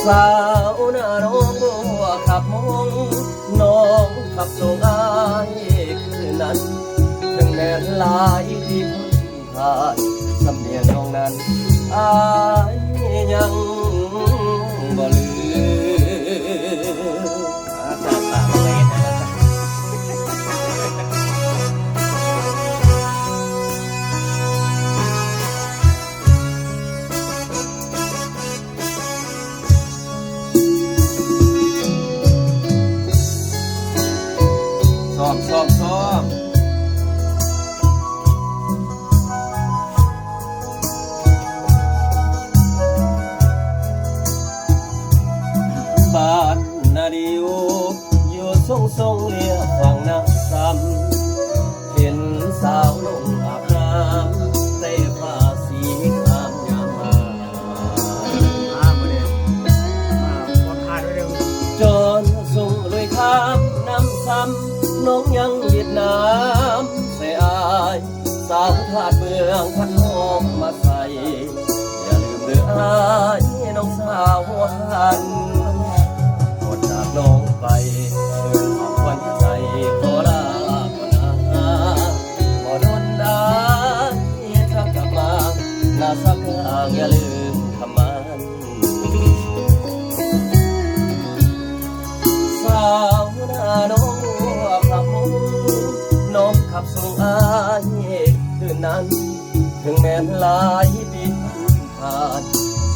ສາວໜ້ານ້ອງບົວຂັບມົ້ງ ນ້ອງຂັບສົ່ງອ້າຍຄືນນັ້ນ ເຖິງແມ່ນຫຼາຍປີຜ່ານຜ່ານ ສຳນຽງນ້ອງນັ້ນ ອ້າຍຍັງບໍ່ລືມ. ອາ ຕາມເວນ ຊ້ອມ ຊ້ອມ ຊ້ອມ. ບ້ານນາດີໂອ ຢູ່ຊົງຊົງລຽບຝັ່ງນ້ຳຊຳ ເຫັນສາວລົງອາບນ້ຳ ແຕ່ຟ້າສີງາມຍາມມາ ອາ ມື້ນີ້ມາບ່ອນທ່າດ້ວຍເດີ ຈອນສົ່ງລຸຍຂ້າມນ້ຳຊຳ ນ້ອງຍັງຫວຽດນາມໃສ່ອ້າຍ ສາວທາດເມືອງພັນທອງມາໃສ່ ຢ່າລືມເດີອ້າຍ ນ້ອງສາວຫົວພັນ ກອດຈາກນ້ອງໄປ ເອີ້ນຄວາມຂວັນໃຈ ຂໍລາກ່ອນນາ ບໍ່ດົນອ້າຍຈະກັບມາ ໜ້າສາກາງຢ່າລືມຄຳໝັ້ນ. ສາວໜ້ານ້ອງບົວຂັບມົ້ງ ນ້ອງຂັບສົ່ງອ້າຍຄືນນັ້ນ ເຖິງແມ່ນຫຼາຍປີຜ່ານ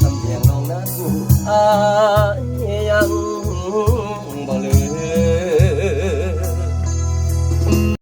ສຳນຽງນ້ອງນັ້ນອ້າຍ